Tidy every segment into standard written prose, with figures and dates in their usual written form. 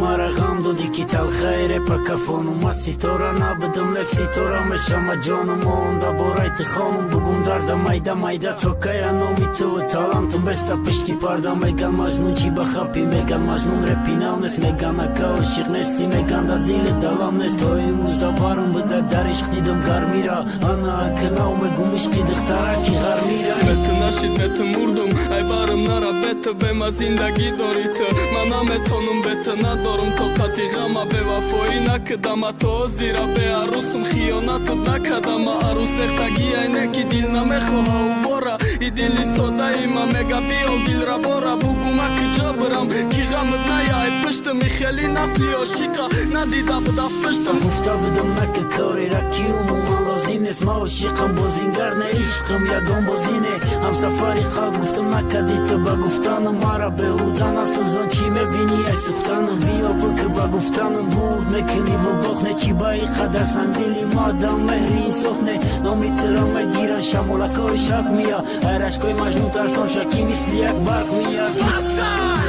Мара ғам додӣ, ки талхаи репа кафонум. Ма ситора набудам, лек ситора мешама ҷонум. Монда бораи ту хонум, бугум дарда майда майда. То кая номи туву талантум беста пишти парда? Меган, Маҷнун чӣ ба хапӣ, меган, Маҷнун репи нав нест, меган, ака, ошиқ нестӣ, меган, да дили далам нест. То имрӯз да барам будак, дар ишқ дидам гармира. Ана акнав мегум ишқи духтараки ғармира. Бету нашид, бету мурдум, ай барам нара, бету бема зиндагӣ дорӣ ту. Ман наметонум бету, надорум тоқати ғама. Бевафоӣ накидама, то зира беарӯсум, хиёнатат накадама. Арӯс рехтагӣ айне ки дил намехоҳа увора. И дили содаи ма мега: биё, дилрабора. Бугума, куҷо бирам, ки ғамат наяй пуштам? И хели насли ошиқа надида будав пуштам. Гуфта будам, нака корера, ки умуман лозим нест. Ма ошиқам, бозингар не, ишқам ягон бозӣ не. Ҳамсафари қалб, гуфтам, накади ту ба гуфтанам. Мара беҳуда насӯзон, чӣ мебинӣ ай сӯхтанам? Биё бикӣ, ба гуфтанам бурд мекунӣ ву бох не. Чӣ ба и қадар сангдили мадам меҳри инсоф не? Номи туро мегиран, шамолакҳои шарқ мия. Ай рашкои Маҷнун тарсон ша, ки мисли як барқ мия. Басай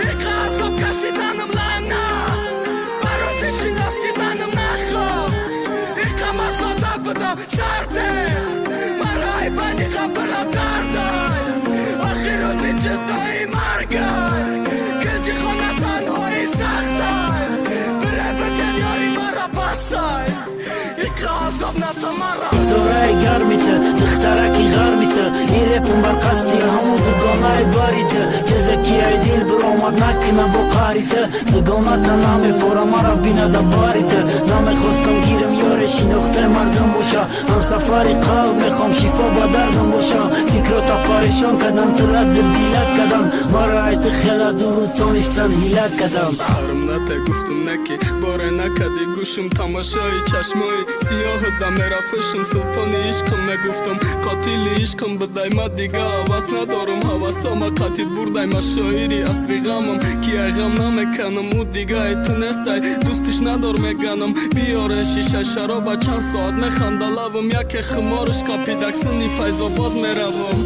иқа азоб кашиданам, лаънат ба рӯзи шинос шиданам. Нахоб иқа масода будам сарде, маро ай бани қабрам дардай. Охир рӯзи ҷудои маргай, килҷи хона танҳои сахтай. Бире бикен, ёри мара, басай иқа азоб натамара. Ситораи гарми ту, духтараки ғарми ту, ин репум бар қасди ҳамун дугонаи бари ту. Чизе ки ай дил биромад, накуна бо қаҳри ту. Дугоната намефора, мара бинада бари ту. Намехостам гирам ёре, шинохтаи мардум боша. Ҳамсафари қалб мехом, шифо ба дардам боша. Фикрота парешон кадан, ту радди билат кадан. Мара ай ту хела дуру тонистан ҳилат кадам. Сарм нате, гуфтум, неки боре накади гӯшум. Тамошои чашмои сиёҳу да мерафушум. Султони ишқм мегуфтум, қотили ишқм будай. Ма дига ҳавас надорум, ҳавасома қатид бурдай. Ма шоири асри ғамам, ки ай ғам намеканам. Ӯ дига ай ту нестай, дӯстиш надор меганам. Биёрен шиша шароба, чанд соат механда лавм. Яке хумориш қапидак, синни Файзобод меравам.